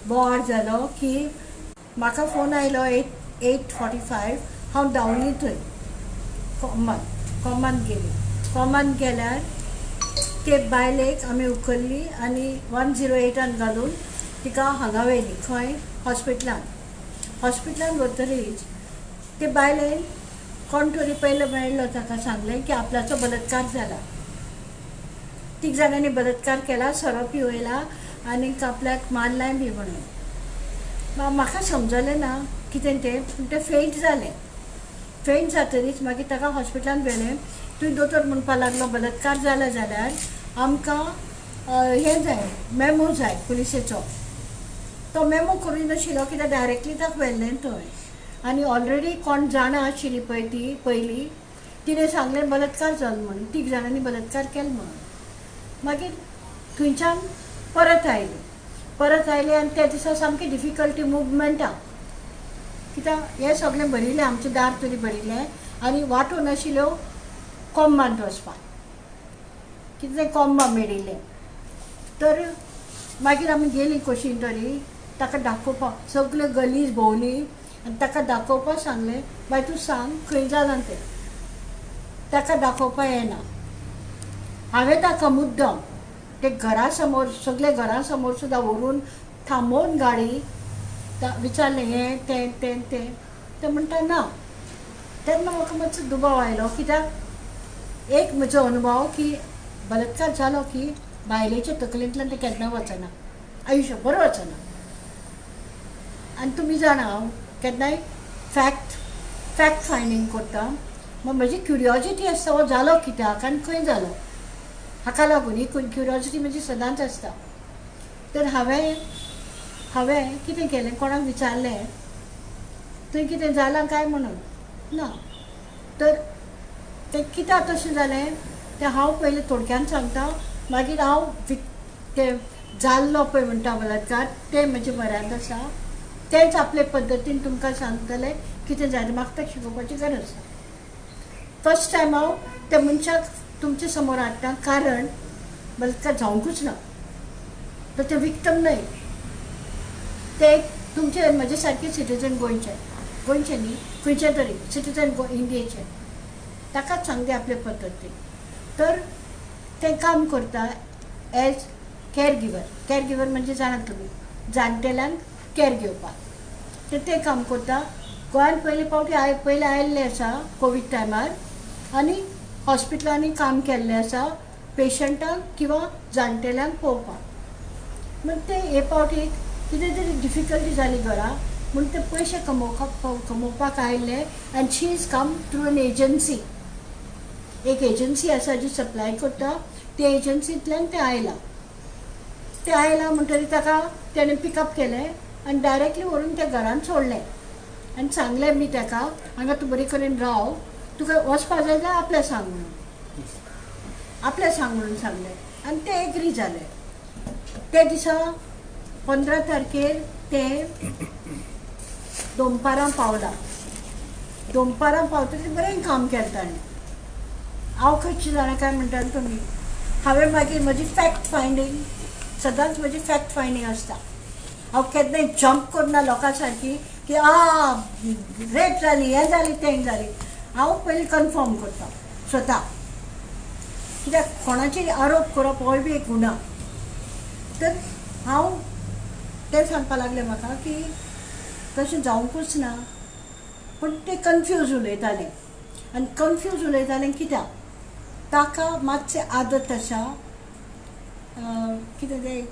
बोवाळ जालो की म्हाका फोन आयलो 8:45. हांव धांवली थंय कोमान. कोमान गेली. कोमान गेल्यार ते बायलेक आमी उखल्ली आनी 108 घालून तिका हांगा व्हेली. खंय? हॉस्पिटलान. हॉस्पिटलान व्हरतरीच ते बायलेन कोण तरी पयलो मेळ्ळो, ताका सांगलें की आपल्याचो बलात्कार जाला, तीग जाणांनी बलात्कार केला, सोरो पिवयला आनी आपल्याक मारलाय बी म्हणून. म्हाका समजलें ना कितें तें, पूण तें फेंट जालें. फेंट जातरीच मागीर ताका हॉस्पिटलान व्हेलें. थंय दोतोर म्हणपा लागलो, बलात्कार जाला जाल्यार आमकां हें जाय, मेमो जाय पुलिसेचो. तो मेमो करूं नाशिल्लो कित्याक डायरेक्टली ताका व्हेल्लें थंय आनी ऑलरेडी कोण जाणा आशिल्ली पळय ती पयली, तिणें सांगलें बलात्कार जालो म्हणून, तीग जाणांनी बलात्कार केलो म्हणून. मागीर थंयच्यान परत आयली. परत आयली आनी त्या दिसा सामकी डिफिकल्टी मुवमेंटाक, कित्याक हें सगळें भरिल्लें, आमचें दार तरी भरिल्लें आनी वाटो नाशिल्ल्यो कोंबांत वचपाक. कितें कोंबा मेळिल्लें. तर मागीर आमी गेलीं कशी तरी ताका दाखोवपाक. सगळे गलीज भोंवली आनी ताका दाखोवपाक सांगलें, बाय, तूं सांग खंय जालां तें. ताका दाखोवपाक येना. हांवें ताका मुद्दम ते घरा समोर, सगळे घरा समोर सुद्दां व्हरून थांबोवन गाडी विचारलें, हें तें तें तें. तें म्हणटा ना. तेन्ना म्हाका मातसो दुबाव आयलो, कित्याक एक म्हजो अनुभव की बलात्कार जालो की बायलेच्या तकलेंतल्यान तें केन्ना वचना, आयुश्यभर वचना. आनी तुमी जाणा, हांव केन्नाय फॅक्ट फायंडींग करता. मग म्हजी क्युरियोजिटी आसता, हो जालो कित्याक आनी खंय जालो. हाका लागून ही क्युरियोजिटी म्हजी सदांच आसता. तर हांवें कितें केलें, कोणाक विचारलें थंय कितें जालां काय म्हणून. ना. तर तें कित्याक तशें जालें तें हांव पयलें थोडक्यान सांगता. मागीर हांव तें जाल्लो पळय म्हणटा बलात्कार, तें म्हजे म्हऱ्यांत आसा, तेंच आपले पद्दतीन तुमकां सांगतलें कितें जालें. म्हाका तें शिकोवपाची गरज ना. फर्स्ट टायम हांव त्या मनशाक तुमचे समोर हाडटा, कारण बलात्कार जावंकूच ना तर ते विक्टम न्हय, ते एक तुमचे म्हजे सारके सिटीजन गोंयचे, गोंयचे न्ही, खंयचे तरी सिटीजन इंडियेचे. ताकाच सांगते आपले पद्दतीन. तर तें काम करता as caregiver. Caregiver म्हणजे जाणा तुमी, जाणटेल्यांक कॅर घेवपाक. तर तें काम करता. गोंयांत पयले फावटी पयले आयिल्ले आसा कोवीड टायमार आनी हॉस्पिटलांनी काम केल्लें आसा पेशंटांक किंवा जाणटेल्यांक पळोवपाक. मग ते हे फावटी कितें तरी डिफिकल्टी जाली घरा म्हूण ते पयशे कमोवपाक आयिल्ले. And she is come through an agency. एक एजन्सी आसा जी सप्लाय करता, ते एजन्सींतल्यान ते आयलां. ते आयलां म्हणटरीर ताका तेणें पिकअप केलें आनी डायरेक्टली व्हरून त्या घरान सोडलें आनी सांगलें मी ताका, हांगा तूं बरे कडेन राव, तुका वचपा जाय जाल्यार आपल्या सांग म्हणून, आपल्या सांग म्हणून सांगलें आनी ते एग्री जाले. त्या दिसा 15 तारखेर ते दनपारां पावला. दनपारां पावतकीर बरें काम केलें ताणें. हांव खंयची जाणा काय म्हणटा तुमी, हांवें मागीर म्हजी फॅक्ट फायंडींग, सदांच म्हजी फॅक्ट फायंडींग आसता. हांव केन्नाय जंप करना लोकां सारकी की आ रेप जाली, हें जाली, तें जाली. हांव पयलीं कन्फर्म करता स्वता, कित्याक कोणाचेर आरोप करप होय बी एक गुना. तर हांव तें सांगपा लागलें म्हाका की तशें जावंकूच ना, पूण ते कन्फ्यूज उलयताले आनी कन्फ्यूज उलयतालें कित्याक ताका मातशें आदत आसा कितें तें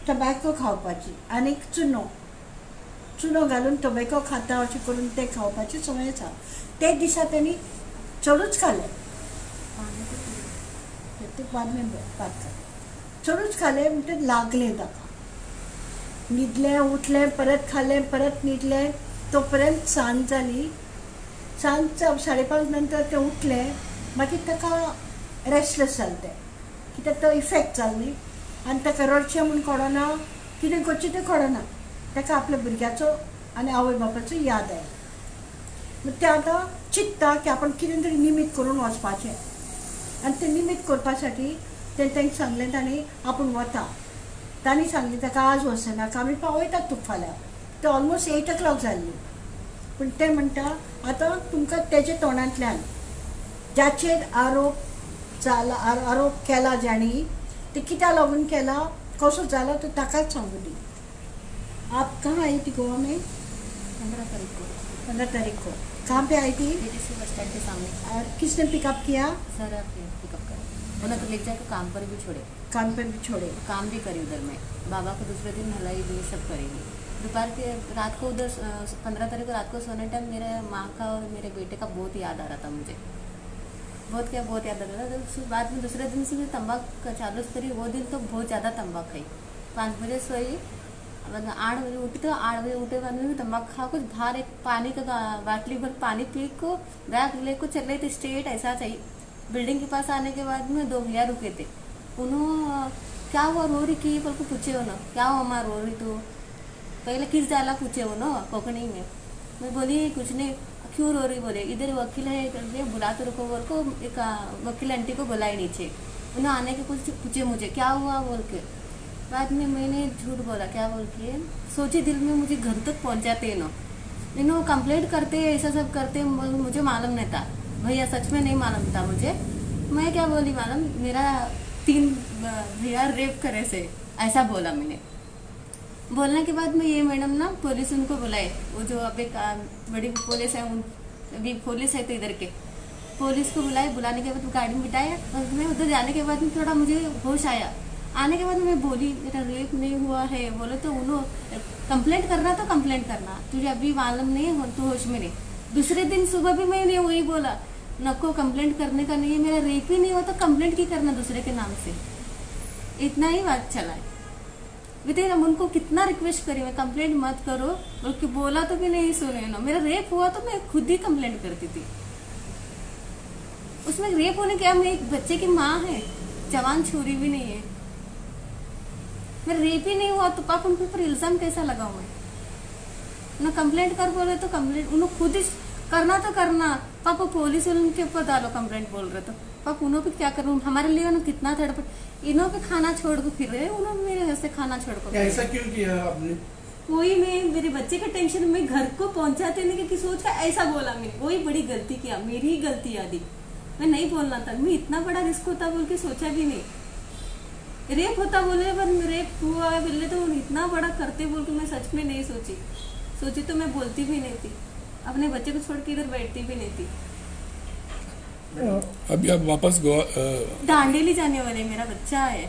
टबॅको खावपाची आनी चुनो चुनो घालून टोबॅको खाता अशें करून तें खावपाची संवय आसा. ते दिसा तेणी चडूच खालें. ते बाद में बात कर. चडूच खालें म्हणटकीर लागलें ताका. न्हिदलें, उठलें, परत खालें, परत न्हिदलें. तो पर्यंत सांज जाली. सांज 5:30 नंतर तें उठलें. मागीर ताका रेस्टलेस जालें तें, कित्याक तो इफेक्ट जालो न्ही. आनी ताका रडचें म्हूण कळना, कितें करचें तें कळना. ताका आपल्या भुरग्याचो आनी आवय बापायचो याद आयली. मग तें आतां चिंत्ता की आपण कितें तरी निमीत करून वचपाचें. आनी तें निमीत करपा साठी तें तांकां सांगलें तांणी, आपूण वता. तांणी सांगलें ताका आज वचनाका, आमी पावयतात तुका फाल्यां. ते ऑलमोस्ट 8 o'clock जाल्ली. पूण ते म्हणटा आतां तुमकां तेजे तोंडांतल्यान ज्याचेर आरोप जाला, आरोप केला ज्याणी, ते कित्याक लागून केला, कसो जाला तो ताकाच सांगू दी. आप कहाँ आई थी गोवा में? 15 तारीख को. 15 तारीख को कहाँ पे आई थी? डीटीसी बस स्टैंड के सामने. और किसने पिकअप किया? सर, आप पिकअप करें. उन्हें तो ले जाकर काम पर भी छोड़े. काम पे भी छोड़े. काम भी करी उधर में. बाबा को दूसरे दिन नहलाई भी, सब करेंगे. दोपहर के रात को उधर 15 तारीख को रात को सोने टाइम मेरे माँ का और मेरे बेटे का बहुत याद आ रहा था मुझे. बहुत क्या, बहुत याद आ रहा था. तो बाद में दूसरे दिन से मैं तंबाक चालू करी. वो दिन तो बहुत ज़्यादा तंबाक खाई. 5 बजे सोई, मतलब 8 बजे उठी. तो 8 बजे उठे बाद में तंबाक खा कुछ बाहर एक पानी का बाटली भर पानी पी को बैग ले को चल रही थी स्ट्रेट ऐसा चाहिए. बिल्डिंग के पास आने के बाद में दो भैया रुके थे. उन्होंने क्या हुआ रो रही की बोल को पूछे. हो ना, क्या हुआ माँ रो रही तू? पहले किस जाला पूछे वो ना कोकणी में. मैं बोली कुछ नहीं. क्यों रो रही बोले. इधर वकील है करके बुला तो रुको बोल को एक वकील आंटी को बुलाए नीचे. उन्होंने आने के कुछ पूछे मुझे क्या हुआ बोल के. बाद में मैंने झूठ बोला. क्या बोल के सोचे दिल में, मुझे घर तक पहुंचाते ना, इन्हों कंप्लेंट करते, ऐसा सब करते. मुझे मालूम नहीं था भैया, सच में नहीं मालूम था मुझे. मैं क्या बोली मालूम? मेरा 3 भैया रेप करे से, ऐसा बोला मैंने. बोलने के बाद में ये मैडम ना पुलिस उनको बुलाए. वो जो अब एक बड़ी पुलिस है, उन अभी पुलिस है तो इधर के पुलिस को बुलाए. बुलाने के बाद गाड़ी में बिठाया और मैं उधर जाने के बाद में थोड़ा मुझे होश आया. आने के बाद मैं बोली मेरा रेप नहीं हुआ है बोले. तो उन्होंने कंप्लेंट करना तो कंप्लेंट करना, तुझे अभी मालूम नहीं हो, तू होश में नहीं. दूसरे दिन सुबह भी मैंने वही बोला, नको कंप्लेंट करने का नहीं है, मेरा रेप ही नहीं हुआ तो कंप्लेंट की करना दूसरे के नाम से. इतना ही बात चला है. विदिन हम उनको कितना रिक्वेस्ट करी मैं कंप्लेंट मत करो, बल्कि बोला तो भी नहीं सुने ना. मेरा रेप हुआ तो मैं खुद ही कंप्लेंट करती थी. उसमें रेप होने क्या, मैं एक बच्चे की माँ है, जवान छोरी भी नहीं है. मेरा रेप ही नहीं हुआ तो पाप उनके ऊपर इल्जाम कैसा लगाऊं मैं ना? कंप्लेंट कर बोले तो कंप्लेंट उन्होंने खुद ही करना तो करना, पापा पुलिस उनके ऊपर डालो कंप्लेंट बोल रहे तो पाप उन्होंने भी क्या करूँ? हमारे लिए उन्होंने कितना तड़प, इन्हों पे खाना छोड़ को फिर रहे, उन्होंने मेरे घर से खाना छोड़ को. ऐसा क्यों किया आपने? वही मैं मेरे बच्चे का टेंशन में घर को पहुंचाते नहीं कि सोच का ऐसा बोला मैंने. वही बड़ी गलती किया, मेरी ही गलती आदि. मैं नहीं बोलना था. मैं इतना बड़ा रिस्क होता बोल के सोचा भी नहीं. रेप होता बोले पर रेप हुआ बोले तो इतना बड़ा करते बोल के मैं सच में नहीं सोची. सोची तो मैं बोलती भी नहीं थी, अपने बच्चे को छोड़ के इधर बैठती भी नहीं थी. अभी आप वापस गोवा दांडेली जाने वाले, मेरा बच्चा है,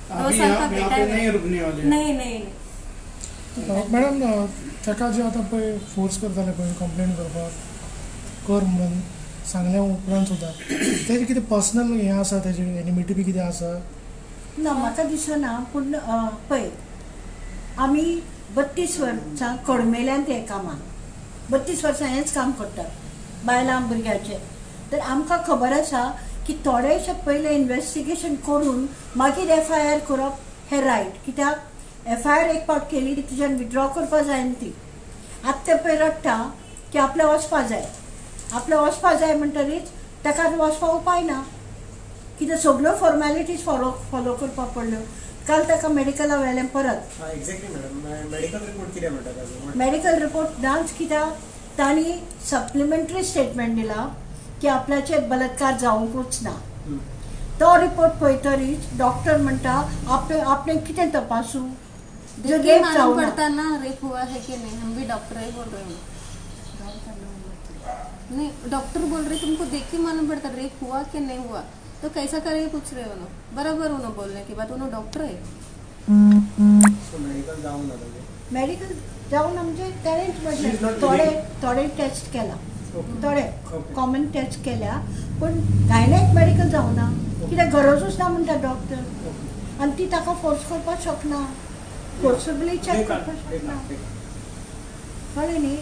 2 अभी साल का यहाँ बेटा पे है. नहीं रुकने वाले? नहीं नहीं. मॅडम, ताका जे आतां पळय फोर्स करताले पळय कंप्लेन करपाक, कर म्हणून सांगल्या उपरांत सुद्दां तेजें कितें पर्सनल हें आसा, तेजें एनिमिटी बी कितें आसा? ना, म्हाका दिसना. पूण पळय, आमी 32 वर्सां कडमेल्यान ते कामाक, 32 वर्सां हेंच काम करतात बायलां भुरग्याचें. तर आमकां खबर आसा की थोडेशे पयलें इन्वेस्टिगेशन करून मागीर एफआयआर करप हें रायट. कित्याक एफआयआर एक फावट केली तुज्यान विड्रॉ करपा जायना ती. आतां ते पळय रडटा की आपल्या वचपा जाय, आपल्या वचपा जाय म्हणटरीच ताका वचपा उपाय ना. कित्याक सगल्यो फॉर्मेलिटीज फॉलो करपाक पडल्यो. काल ताका मेडिकला व्हेलें परत. एक्झॅक्टली मॅडम, मेडिकल रिपोर्ट कितें म्हणटा ताजो? मेडिकल रिपोर्ट नाच, कित्याक तांणी सप्लिमेंटरी स्टेटमेंट दिला की आपल्याचेर बलात्कार जावंकूच ना. तो रिपोर्ट पळयतरीच डॉक्टर म्हणटा आपणे आपणे कितें तपासूं जो देख के रेप मालूम जावना. पड़ता ना रेप हुआ है कि नहीं. हम भी डॉक्टर ही बोल रहे हैं. नहीं, डॉक्टर बोल रहे तुमको देख के मालूम पड़ता रेप हुआ कि नहीं हुआ, तो कैसा करेंगे पूछ रहे हो ना. बराबर उन्होंने बोलने की बात, उन्होंने डॉक्टर है. सो मेडिकल जावंक ना ताजें? मेडिकल जावन म्हणजे ताणेंच She is म्हणलें not थोडे willing. थोडे टेस्ट केला, थोडे कॉमन टेस्ट केल्या, पूण गायनेक मेडिकल जावना कित्याक गरजूच ना म्हणटा डॉक्टर. आनी ती ताका फोर्स करपाक शकना, फोर्सेबली चॅक करपाक शकना, कळ्ळें न्ही?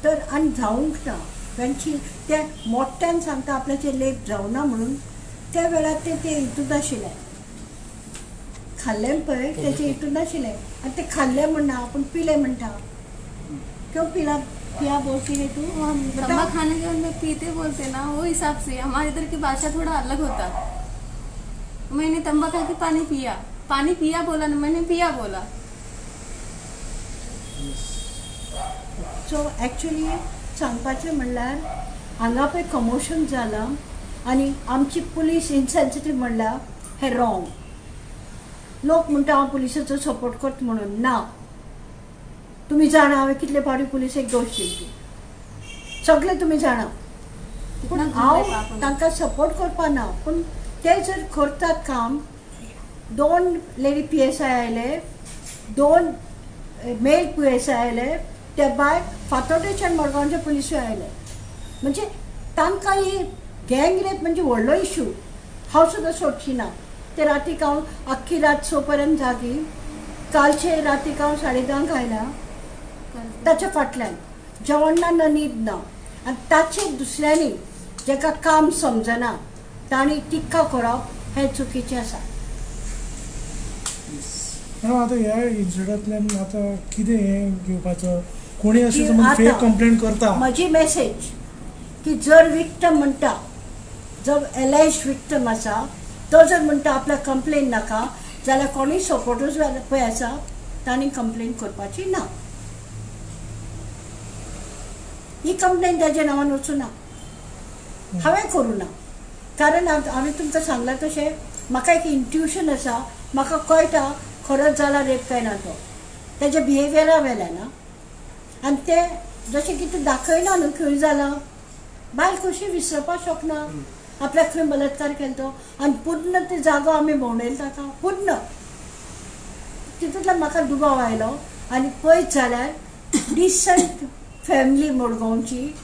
तर आनी जावंक ना तेंची ते मोठ्यान सांगता आपल्याचेर लेप जावना म्हणून. त्या वेळार ते ते हितून आशिल्लें खाल्लें पळय तेचे हितून आशिल्लें. आनी ते खाल्लें म्हणना, आपूण पिलें म्हणटा. क्यों पिला पिया बोलती है तू? वो हम बताओ। तंबाक खाने के बाद में पीते बोलते ना, वो हिसाब से हमारे इधर की भाषा थोड़ा अलग होता. मैंने तंबाक खा के पानी पिया. पानी पिया बोला ना, मैंने पिया बोला. सो एक्चुली सांगपाचें म्हणल्यार हांगा पळय कमोशन जालां आनी आमची पुलीस इनसेन्सिटीव म्हणल्यार हें रॉंग. लोक म्हणटा हांव पुलिसाचो सपोर्ट करता म्हणून. ना, तुमी जाणा हांवें कितले फावटी पुलिसेक दोश दिली ती सगळें तुमी जाणा. पूण हांव तांकां सपोर्ट करपा ना, पूण ते जर करतात काम, 2 लेडी PSI आयले, 2 मेल PSI आयले, ते भायर फातोर्डेच्यान मडगांवचे पुलिसूय आयले. म्हणजे तांकां ही गँग रेप म्हणजे व्हडलो इशू. हांव सुद्दां सोडची ना. ते रातीक हांव अख्खी रात 6 पर्यंत जागी. कालचे रातीक हांव 10:30 आयला. ताच्या फाटल्यान जेवण ना, ना न्हीद ना. आनी ताचे दुसऱ्यांनी जेका काम समजना तांणी टिक्का करप हें चुकीचें आसा. मॅडम, आतां ह्या इन्सिडंटांतल्यान आतां कितें हें घेवपाचो? कोणी अशें समज फेक कंप्लेंट करता, म्हजी मॅसेज की जर विक्टम म्हणटा, जर एलायज विक्टम आसा तो जर म्हणटा आपल्याक कंप्लेन नाका जाल्यार कोणूय सपोर्टूच पळय आसा तांणी कंप्लेन करपाची ना. ही कंप्लेन ताच्या नांवान वचूं ना, हांवें करूं ना. कारण हांवें तुमकां सांगलां तशें म्हाका एक इंट्युशन आसा, म्हाका कळटा खरोच जाला रेप काय ना तो तेज्या बिहेवियरा वेल्यान. आनी ते जशें कितें दाखयना न्हू खंय जालां, बायल कशी विसरपाक शकना आपल्याक खंय बलात्कार केलो तो. आनी पूर्ण ते जागो आमी भोंवडयलो ताका पूर्ण. तितूंतल्यान म्हाका दुबाव आयलो. आनी पळयत जाल्यार डिसंट फॅमिली मडगांवची,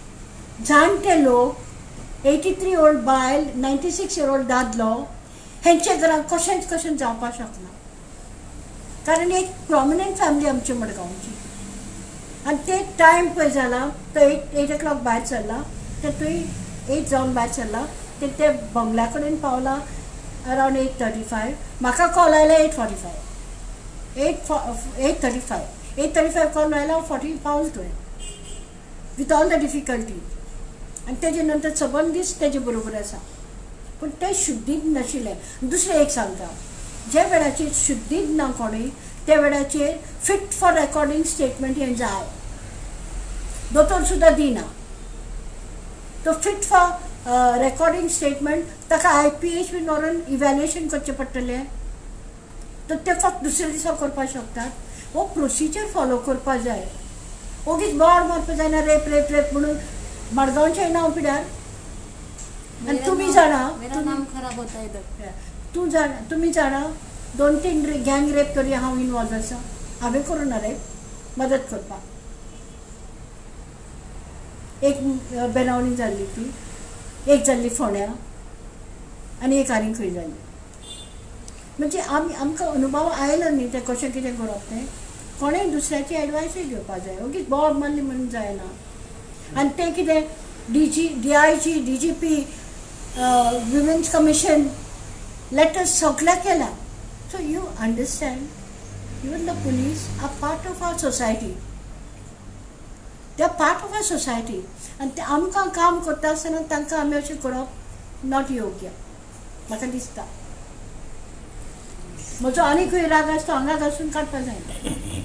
जाणटे लोक, 83 ओल्ड बायल, 96 इयर ओल्ड दादलो, हेंच्या घरांत कशेंच कशें जावपाक शकना. कारण एक प्रॉमिनंट फॅमिली आमची मडगांवची. आनी ते टायम पळय जाला तो 8 o'clock भायर सरला, ते थंय 8 जावन भायर सरला, ते ते बंगल्या कडेन पावला अरावंड 8:35. म्हाका कॉल आयला 8:45, 8:35, 8:35 कॉल आयला, हांव 40 पावल थंय विथ ऑल the difficulty. आनी तेजे नंतर सबंद दीस तेजे बरोबर आसा. पूण ते शुद्धीत नाशिल्लें. दुसरें एक सांगता, ज्या वेळाचेर शुद्धीत ना कोणूय त्या वेळाचेर फिट फॉर रेकॉर्डिंग स्टेटमेंट हें जाय. दोतोर सुद्दां दिना तो फिट फॉर रेकॉर्डिंग स्टेटमेंट. ताका IPH बीन व्हरून इव्हॅल्युएशन करचें पडटलें, तर ते फक्त दुसऱ्या दिसा करपाक शकतात. हो प्रोसिजर फॉलो करपाक जाय. ओगीच बोवाळ मारपाक जायना रेप रेप रेप म्हणून. मडगांवचें नांव पिड्यार. आनी तुमी जाणा, मेरा नाम खराब होता इधर. तूं जाणा, तुमी जाणा 2-3 गँग रेप तरी हांव इनवॉल्व आसा. हांवें करूं ना रेप, मदत करपाक. एक बेनावली जाल्ली ती, एक जाल्ली फोंड्या आनी एक आनी खंय जाल्ली. म्हणजे आमी आमकां अनुभव आयलो न्ही तें कशें कितें करप तें. कोणेय दुसऱ्याची एडवायसूय घेवपाक जाय. ओगीच बोवाळ मारली म्हणून जायना. आनी तें कितें DG, DIG, DGP, women's commission letters सगळ्याक केला. So you understand, even the police are part of our society. They are part of our society. आनी ते आमकां काम करता आसतना तांकां आमी अशें करप not योग्य म्हाका दिसता. म्हजो आनी खंय राग आसता हांगा घासून काडपाक जायना.